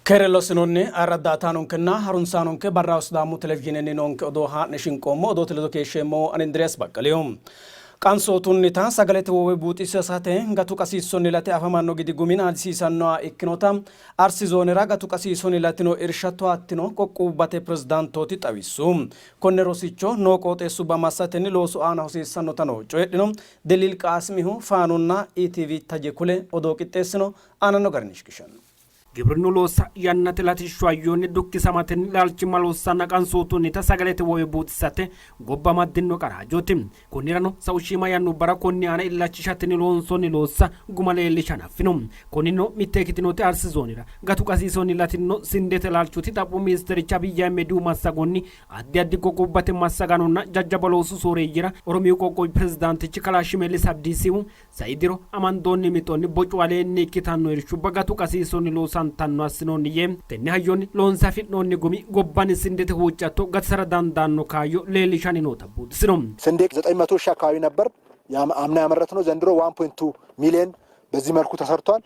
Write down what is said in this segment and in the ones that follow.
Keere lossinoonni ayirradda ataanonkenna harunsaanonke barraho Sidaamu televizhiinenni noonke odoo haa'ne shinqoommo odoote ledo keeshsheemmo ani Indiriyaas Baqqaliho. Qansootunnita sagalete wowe buuxisisate gatu qasiissonni late afamanno gidi gumi naadisiisannoha ikkinota Arsi zoonera gatu qasiisonni latino irsha towaattino qoqqowubbate pirezidaantooti xawissu. Konne rosicho noo qooxeessubba massatenni loosu aana hosiissannotano coyidhino. Deliil Qaasimihu Faanunna ETV taje kule odoo qixxeessino aananno garinni shiqishanno. Gibrinnu loossa yannate latishshu hayyonni dukkisamatenni laalchimma lossanna qansootunnita sagalete wowe buuxisate gobba amaddinno qara hajooti. Konnirano sa'u shiima yannubbara konni aana illachishatenni loonsoonni loossa guma leellisha hanaffino. Konninnino mitte ikkitinoti Arsi zoonera gatu qasiisonni latinno sindete laalchooti Xaphoomu ministerichi Abiy Ahimedihu massagonni Addi addi qoqqowubbate massagaanonna jajjabba loosu sooreeyyera Oromiyu qoqqowi pirezidaantichi kalaa Shimellis Abdiisihu sai diro amandoonni mixonni bocu aleenni ikkitanno irshubba gatu qasiisonni loosantanno assinoonni yee, tenne hayyonni loonse afi'noonni gumi gobbanni sindete huuccatto gatisara dandaanno kaayyo leellishanni noota buuxisino. ስንዴ 900 ሺህ አካባቢ ነበር አምና ያመረትነው። ዘንድሮ 1.2 ሚሊዮን በዚህ መልኩ ተሰርቷል።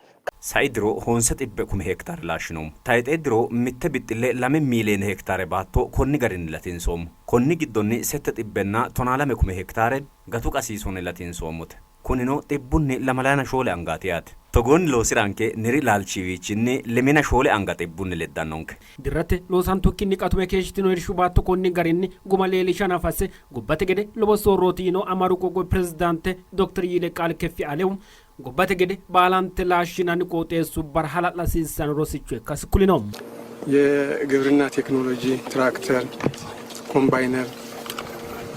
Sai diro honse xibbe kume hektaare laashshinoommo. Tayxee diro mitte bixxille lame miiliyeene hektaare baatto konni garinni latinsoommo. Konni giddonni sette xibbenna tonaa lame kume hektaare gatu qasiisonni latinsoommote. Kunino xibbunni lamalayina shoole angaati yaate. Togoonni loosi'ranke niri laalchiwiichinni lemina shoole anga xibbunni leddannonke. Dirrate loosantukkinni qatume keeshshitino irshu baatto konni garinni guma leellisha hanafase gobbate gede lowo soorrooti yiino Amaaru qoqqowi pirezidaante Dokter Yileqaal Keffialehu, Gobbate gede baalante laashshinanni qooxeessubbara hala'la hasiissanno rosicho ikkasi kulino. የግብርና ቴክኖሎጂ ትራክተር፣ ኮምባይነር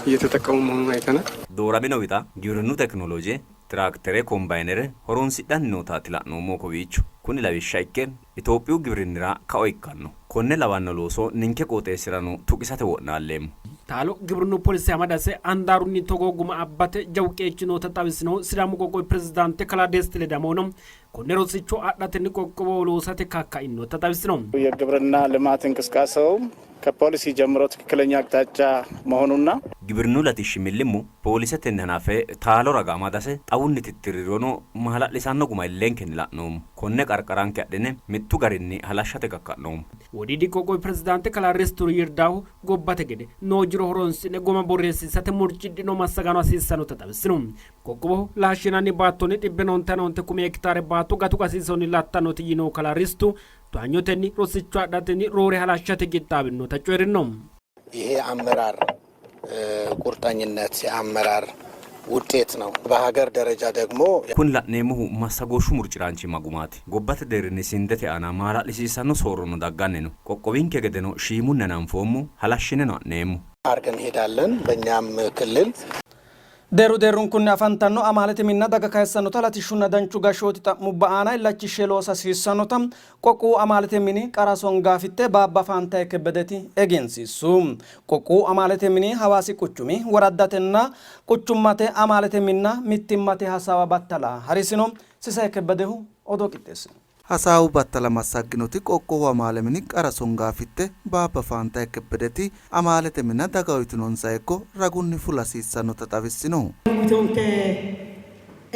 እየተጠቀሙ መሆኑን አይተናል። Dooramino wixa giwirinnu tekinoloje, tiraaktere, kombayinere horoonsidhanni nootaati la'noommohu kowiicho. Kuni lawishsha ikke Itophiyu gibrinnira kao ikkanno. Konne lawanno looso ninke qooxeessirano tuqisate wo'naalleemmo. Taalo gibrinnu polise amadase handaarunni togoo guma abbate jawu qeechi noota xawisinohu Sidaamu qoqqowi pirezidaante kalaa Desti Ledamono, konne rosicho adhatenni qoqqowoho loosate kakkainota xawisino. የግብርና ልማት እንቅስቃሴውም ከፖሊሲ ጀምሮ ትክክለኛ አቅጣጫ መሆኑና Gibrinnu latishshi millimmo poolisetenni hanafe taalo raga amadase xawunni tittirrirono maala'lisanno guma illenkenni la'noommo. Konne qarqaranke adhine mittu garinni halashshate kakka'noommo. Wodiidi qoqqowi pirezidaante kalaa Ristu Yirdahu gobbate gede noo jiro horonsi'ne guma borreessiisate murcidhino massagaano hasiissannota xawissino. Qoqqowoho laashshinanni baattonni xibbe onte onte kumi hekitaare baatto gatu qasiisonni lattannoti yiinohu kalaa Ristu, towaanyotenni rosicho adhatenni roore halashshate qixxaabinota coyi'rino. ይሄ አመራር ቁርጠኝነት የአመራር ውጤት ነው። በሀገር ደረጃ ደግሞ Kuni la'neemmohu massagooshshu murci'raanchimma gumaati. Gobbate deerrinni sindete aana maala'lisiissanno soorrono dagganni no. Qoqqowinke gedeno shiimunni hananfoommo, halashshineno ha'neemmo. አድርገን እንሄዳለን። በእኛም ክልል Deerru deerrunkunni afantanno amaalete minna daga kayissannota latishshunna danchu gashshooti xa'mubba aana illachishshe loosa hasiissannota qoqqowu amaalete mini qara songaafitte Baabba Faantaye Kebbedeti egensiissu. Qoqqowu amaalete mini Hawaasi quchumi woraddatenna quchummate amaalete minna mittimmate hasaawa battala harisino. Sisaye Kebbedehu odoo qixxeessino. Hasaawu battala massagginoti qoqqowu amaale mini qara songaafitte Baabba Faantaye Kebbedeti, amaalete minna daga uyitinonsa eeggo ragunni fula hasiissannota xawissino. Uyitinonke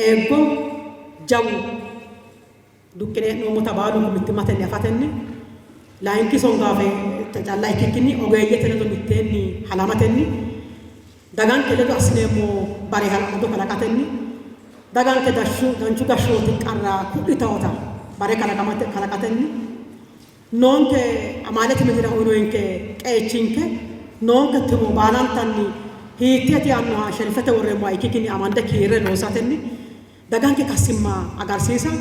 eeggo jawu duqqine hee'noommota baalunku mittimmatenni afatenni layinki songaafe calla ikkikkinni ogeeyyete ledo mitteenni halamatenni daganke ledo assineemmo bare hala'lado kalaqatenni daganke danchu gashshooti qarra ku'litawota bare kalaqatenni noonke amaalete minira uyinoyinke qeechinke noonke timo baalantanni hiitteeti yaannoha shelfete worreemmoha ikkikkinni amande kiirre loosatenni daganke kassimma agarsiisa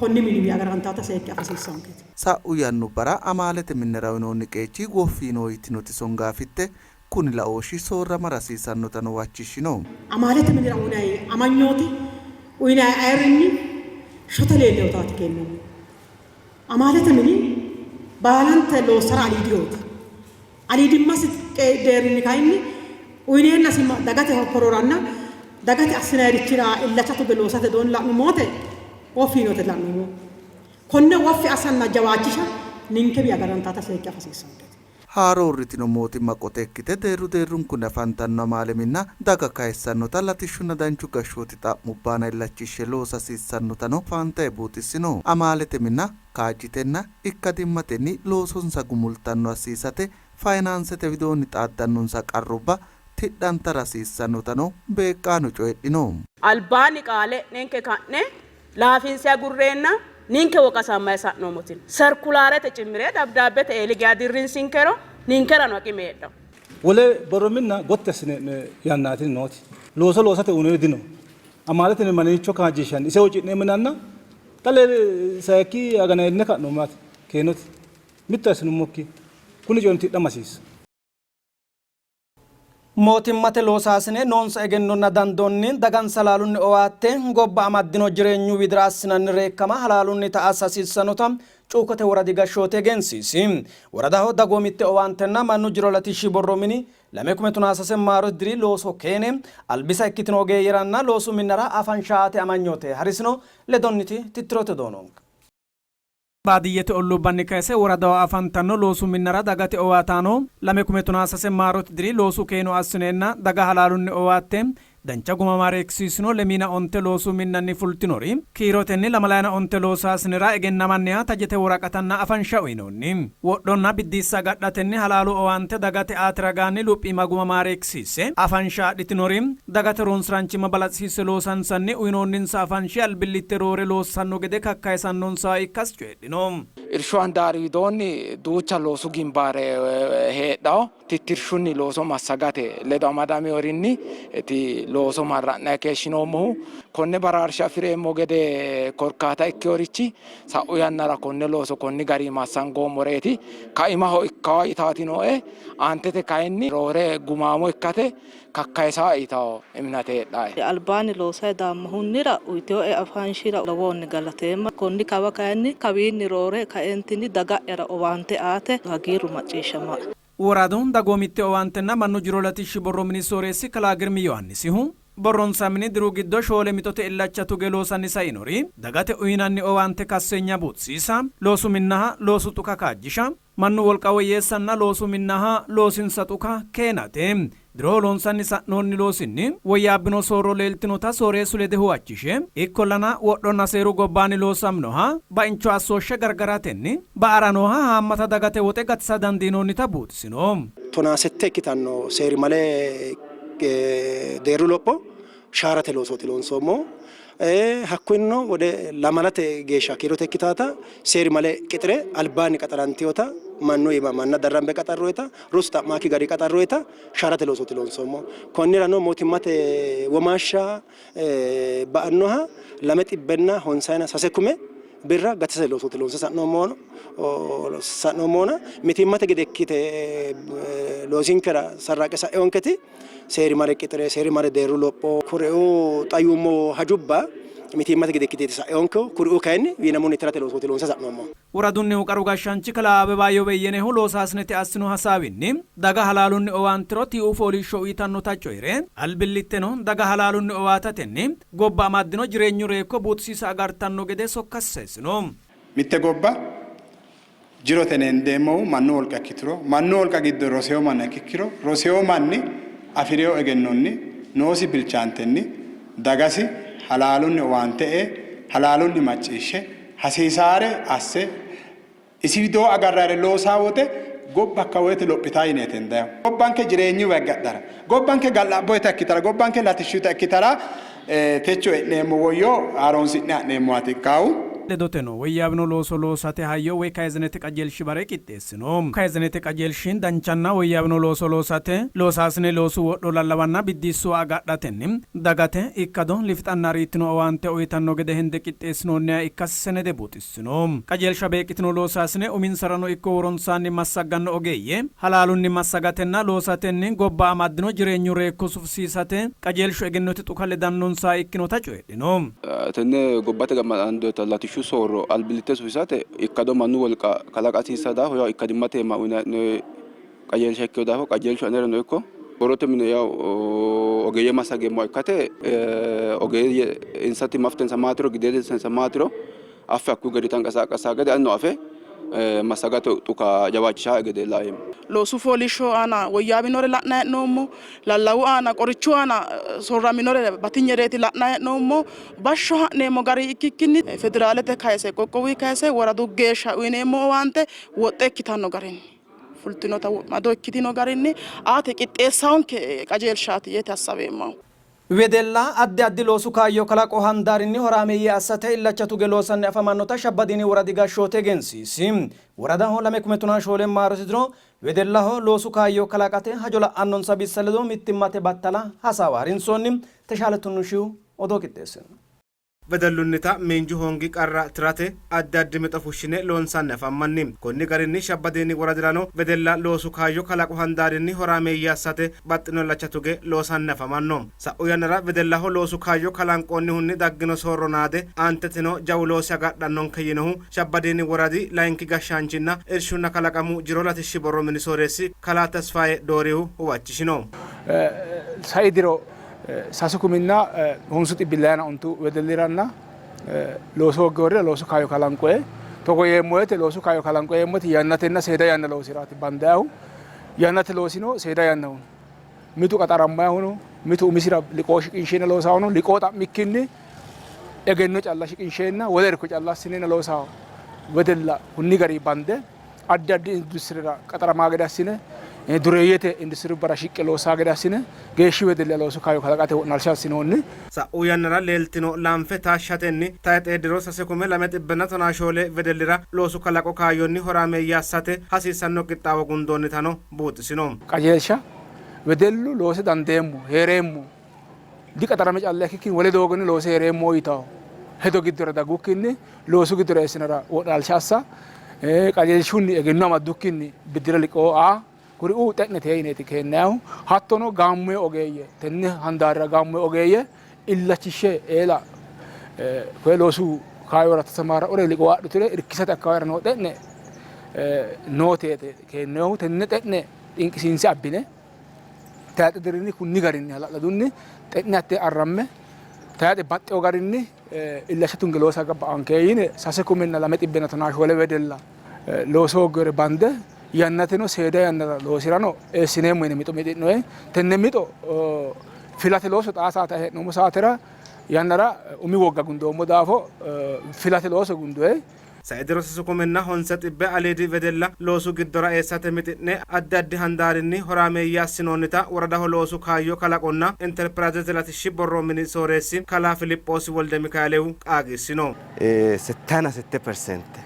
konni miniwi agarantata seekke afa hasiissaankete. Sa'u yannubbara amaalete minnira uyinoonni qeechi woffi yino yitinoti songaafitte, kuni laooshshi soorramara hasiisannotano huwachishshino. Amaalete minira uyinanni amanyooti, uyinanni ayirrinyi shota leellinotaati keennoommohu. Amaalete mini baalante loossara aliidihooti. Aliidimmasi deerrinni kayinni uyineennasi dagate hororanna dagate assinannirichira illacha tuge loosate doon la'nummo wote woffi yinote la'noommo. Konne woffi assanna jawaachisha ninkewi agarantata seekke afa hasiissannonkete. Haaro uurritino mootimma qote ikkite deerru deerrunkunni afantanno amaale minna daga kayissannota latishshunna danchu gashshooti xa'mubba aana illachishshe loosa hasiissannotano Faantaye buuxissino. Amaalete minna kaajjitenna ikkadimmatenni loosonsa gumultanno assiisate fayinaansete widoonni xaaddannonsa qarrubba tidhantara hasiissannotano beeqqaano coyidhino. Albaanni qaale e'nenke ka'ne laafinse agurreenna ninke woqasammayi sa'noommotinna serkulaarete cimmire dabdaabbete eeli geya dirrinsinkero ninkerano aqime heedhanno. Wole borro minna gotti assine hee'noonni yannaati nooti. Looso loosate uyinoonni dino. Amaalete mini maniicho kaajjinshanni ise huucci'neemmo yinanna xa lee sayikki agana iilline ka'noommo yaate keenote. Mitto assinummokki kuni coyino tidhama hasiissa. Mootimmate loosaasine noonsa egennonna dandoonni dagansa halaalunni owaatte gobba amaddino jireenyu widira assinanni reekkama halaalunnita assa hasiissannota Cuukkote woradi gashshooti egensiisi. Woradaho dagoomitte owaantenna mannu jiro latishshi borro mini 2013 maarote diri looso keene albisa ikkitino ogeeyyeranna loosu minnara afansha aate amanyoote harisino. Ledonniti tittirote odoo noonke. Baadiyyete olluubbanni kayse woradaho afantanno loosu minnara dagate owaataano 2013 maarote diri loosu keeno assineenna daga halaalunni owaatte dancha guma maareekkisiissino lemiina onte loosu minnanni fultinori kiirotenni lamalayina onte loosaasinera egennamanniha tajete woraqatanna afansha uynoonni. Wodhonna biddiissa agadhatenni halaalu owaante dagate aate ragaanni luphiima guma maareekkisiisse afansha adhitinori Dagate horonsi'raanchimma balaxisiisse loosansanni uynoonninsa afanshi albillitte roore loossanno gede kakkayisannonsaha ikkasi coyidhino. Irshu handaari widoonni duucha loosu gimbaare heedhanno. Tittirshunni looso massagate ledo amadaminorinni looso marra'nanni keeshshinoommohu. Konne baraarsha afi'reemmo gede korkaata ikkinorichi sa'u yannara konne looso konni garinni massangoommoreeti. Kaimaho ikkawo yitaati nooe. Aantete kayinni roore gumaamo ikkate kakkayisa yitawo iminate heedhae. Albaanni loosayi daammohunnira uyitinoe afanshira lowohunni galateemma. Konni kawa kayinni kawiinni roore kaentinni daga'yara owaante aate hagiirru macciishshamae. Woradu dagoomitte owaantenna mannu jiro latishshi borro mini sooreessi kalaa Girmi Yohaannisihu, borronsa mini diru giddo shoole mixote illacha tuge loosanni sainori, dagate uyinanni owaante kasseenya buuxisiisa, loosu minnaha loosu xuka kaajjisha, Mannu wolqa woyyeessanna loosu minnaha loosinsa xuka keenate. Diroho loonsanni sa'noonni loosinni woyyaabbino soorro leeltinota sooreessu lede huwachishe, ikkollana wodhonna seeru gobbaanni loosaminoha baincho assooshshe gargaratenni ba'ara nooha haammata dagate woxe gatisa dandiinoonnita buuxisino. Tonaa sette ikkitanno seerimale deerru lopho shaarate loosooti loonsoommohu. Hakkunnino wode lamalate geeshsha kiirote ikkitaata seerimale qixire albaanni qaxarantinota mannu iima manna darrambe qaxarroyita rosu xa'maakki gari qaxarroyita shaarate loosooti loonsoommo. Konnirano mootimmate womaashsha ba''annoha lame xibbenna honsayina sase kume birra gatisate loosooti loonse sa'noommohuna mitiimmate gede ikkite loosinkera sarraaqe sa'inonketi seerimale qixire, seerimale deerru lopho, kuriuu xa yuummo hajubba mitiimmate gede ikkiteeti sa'inonkehu, kuriuu kayinni wiinamunni tirate loosooti loonse sa'noommohu. Woradunnihu qaru gashshaanchi kalaa Abebaayyo Beyyenehu loosaasinete assino hasaawinni, daga halaalunni owaantiro tiiu fooliishsho uytannota coyi're, albillitteno daga halaalunni owaatatenni gobba amaddino jireenyu reekko buuxisiisa agartanno gede sokkasi saysino. Mitte gobba Jirote yine hendeemmohu mannu wolqa ikkituro, mannu wolqa giddo rosewo manna ikkikkiro, rosewo manni afi'rino egennonni, noosi bilchaantenni dagasi halaalunni owaante ee, halaalunni macciishshe, hasiisaare asse, isi widoo agarrannire loosaa wote gobba hakka woyte lophitanno yineeti hendannihu. Gobbanke jireenyuwa gadhara, gobbanke ga'labboyita ikkitara, gobbanke latishshuyita ikkitara Techo e'neemmo woyyo haaroonsi'ne ha'neemmowaati ikkaahu. Ledoteno, woyyaawino looso loosate hayyo woy Kayzenete qajeelshi bare qixxeessino. Kayzenete qajeelshi danchanna woyyaawino looso loosate, loosaasine loosu wodho lallawanna biddiissuwa agadhatenni dagate ikkado lifixanna ariittino owaante uytanno gede hende qixxeessinoonniha ikkasi senede buuxissino. Qajeelsha beeqqitino loosaasine uminsarano ikko woronsaanni massagganno ogeeyye halaalunni massagatenna loosatenni gobba amaddino jireenyu reekko sufisiisate qajeelshu egennote xuka ledannonsaha ikkinota coyidhino. Tenne gobbate ga'ma'nannita latishshu soorro albillitte sufisate ikkado mannu wolqa kalaqa hasiissanno daafo yawu ikkadimmate iima uyinanni qajeelsha ikkino daafo qajeelshu anerano ikko borrote mine yawu ogeeyye massageemmoha ikkate ogeeyye insati maftensa maatiro gideedensa maatiro affe hakkuyi gari tanqasaaqassaa gede anino afe Massagate dhuka jawaachishaa gede laeemmo. Loosu fooliishsho aana woyyaawinore la'nanni hee'noommo. Lallawu aana, qorichu aana soorraminore batinyereeti la'nanni hee'noommo. Bashsho ha'neemmo gari ikkikkinni federaalete kayse qoqqowuyi kayse woradu geeshsha uyineemmo owaante woxxe ikkitanno garinni fultinota wo'mado ikkitino garinni aate qixxeessaonke qajeelshaati yeeti assaweemmahu. Wedella addi addi loosu kaayyo kalaqo handaarinni horaameeyye assate illacha tuge loosanni afamannota Shabbadiini woradi gashshooti egensiisi. Woradaho 2014 maarote diro wedellaho loosu kaayyo kalaqate hajo la'annonsa bissa ledo mittimmate battala hasaawa harinsoonni. Teshaale Tunnushihu odoo qixxeessino. Wedellunnita miinju hoongi qarra tirate addi addi mixo fushshine loonsanni afammanni. Konni garinni Shabbadiini woradirano wedella loosu kaayyo kalaqo handaarinni horaameeyye assate baxxino illacha tuge loosanni afamanno. Sa'u yannara wedellaho loosu kaayyo kalanqoonnihunni daggino soorro naade aanteteno jawu loosi agadhannonke yiinohu Shabbadiini woradi layinki gashshaanchinna Irshunna kalaqamu jiro latishshi borro mini sooreessi kalaa Tesfaye Doorihu huwachishino. Sai diro sasu kuminna honsu xibbi layina ontu wedelliranna looso hoogginorira loosu kaayyo kalanqoye. Togo yeemmo woyte loosu kaayyo kalanqoye yeemmoti yannatenna seeda yanna loosiraati bandayahu. Yannate loosino seeda yannahu no. Mitu qaxarammayahu no, mitu umisira liqoo shiqinsheenna loosahu no. Liqoo xa'mikkinni egenno calla shiqinsheenna wole irko calla assineenna loosahu wedella kunni gari bande addi addi industirera qaxaramaa gede assine dureeyyete industirubbara shiqqe loossaa gede assine geeshshi wedella loosu kaayyo kalaqate wo'naalsha assinoonni. Sa'u yannara leeltino laanfe taashshatenni tayxe diro 6214 wedellira loosu kalaqo kaayyonni horaameeyye assate hasiissanno qixxaawo gundoonnitano buuxisino. Qajeelsha wedellu loose dandeemmo, hee'reemmo, diqaxarame calla ikkikkinni wole doogonni loose hee'reemmo yitanno hedo giddora daggukkinni loosu giddora eessinara wo'naalsha assa, qajeelshunni egenno amaddukkinni biddira liqoo aa kuriuu xe'nete yineeti keennannihu. Hattono gaammoye ogeeyye tenne handaarira gaammoye ogeeyye illachishshe eela koye loosu kaayyora tasamaara'ure liqoo adhiture irkisate akkawaawera noo xe'ne nooteeti keennohu. Tenne xe'ne xinqisiinse abbine tayxe dirinni kunni garinni hala'ladunni xe'ne hatte arramme tayxe baxxewo garinni illacha tunge loosa gabba'anke yine 6214 wedella looso hooggore bande yannateno seeda yannara loosirano eessineemmo yine mixo mixi'noe. Tenne mixo filate looso xaa saate hee'noommo saatera yannara umi wogga gundoommo daafo filate looso gundoe. Sai diro sasu kuminna honse xibbe aliidi wedella loosu giddora eessate mixi'ne addi addi handaarinni horaameeyye assinoonnita woradaho loosu kaayyo kalaqonna Interpiraayizete latishshi borro mini sooreessi kalaa Filiphoosi Woldemikaeelihu qaagiissino. Settayina sette perseente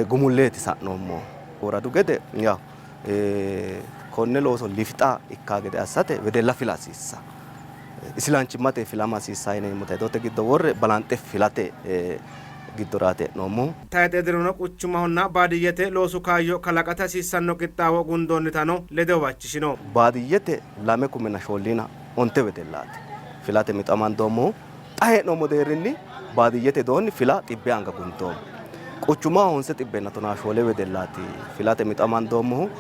gumulleeti sa'noommohu. Woradu gede yaw konne looso lifixa ikkaa gede assate wedella fila hasiissa. Isilanchimmate filama hasiissa yineemmota hedote giddo worre balanxe filate giddoraati e'noommohu. Tayxe dirono quchumahonna baadiyyete loosu kaayyo kalaqate hasiissanno qixxaawo gundoonnitano lede huwachishino. Baadiyyete lame kumenna shoolliina onte wedellaati filate mixo amandoommohu. Xa hee'noommo deerrinni baadiyyete widoonni fila xibbe anga gundoommo. Quchumaho honse xibbenna tonaa shoole wedellaati filate mixo amandoommohu.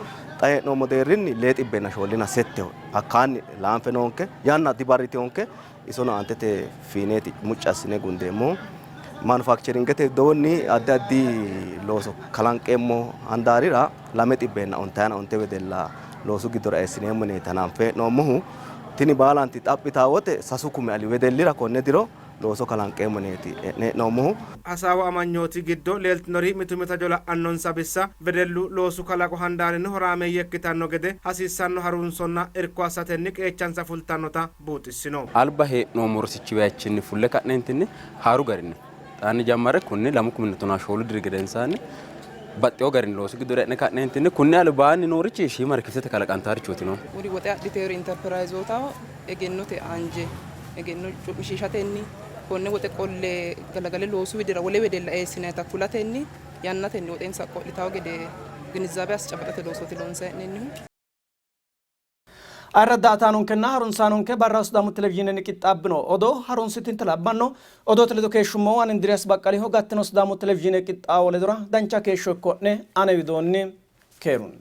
Xa hee'noommo deerrinni lee xibbenna shoolina setteho. Hakkaanni laanfe noonke. Yanna dibarritinonke. Isono aantete fiineeti mucci assine gundeemmohu. Manufakcheringete widoonni addi addi looso kalanqeemmo handaarira lame xibbenna ontayina onte wedella loosu giddora eessineemmo yineeti hananfe hee'noommohu. Tini baalanti xaphi yitaa wote sasu kumi ali wedellira konne diro looso kalanqeemmo yineeti e'ne hee'noommohu. Hasaawu amanyooti giddo leeltinori mitu mitu hajo la'annonsa bissa wedellu loosu kalaqo handaarinni horaameeyye ikkitanno gede hasiissanno harunsonna irko assatenni qeechansa fultannota buuxissino. Alba hee'noommo rosichiwayichinni fulle ka'neentinni haaru garinni xaanni jammarre kunni lamu kuminna tonaa shoolu diri gedensaanni baxxewo garinni loosu giddora e'ne ka'neentinni kunni albaanni noorichi shiima rikiftete kalaqantaarichooti no. Kuri woxe adhitewori Interpirayizootaho egennote anje egenno cu'mishiishatenni konne woxe qolle galagale loosu widira wole wedella eessinannita kulatenni yannatenni woxensa qo'litanno gede ginizaabe ascabaxate loosooti loonsanni hee'noonnihu. Ayirradda daa''ataanonkenna harunsaanonke barra Sidaamu Televizhiinenni qixxaabbino odoo harunsitinta labbanno. Odoote ledo keeshshummohu ani Indiriyaas Baqqaliho. Gattino Sidaamu Televizhiine qixxaawo ledora dancha keeshsho ikko'ne. Ane widoonni keerunni.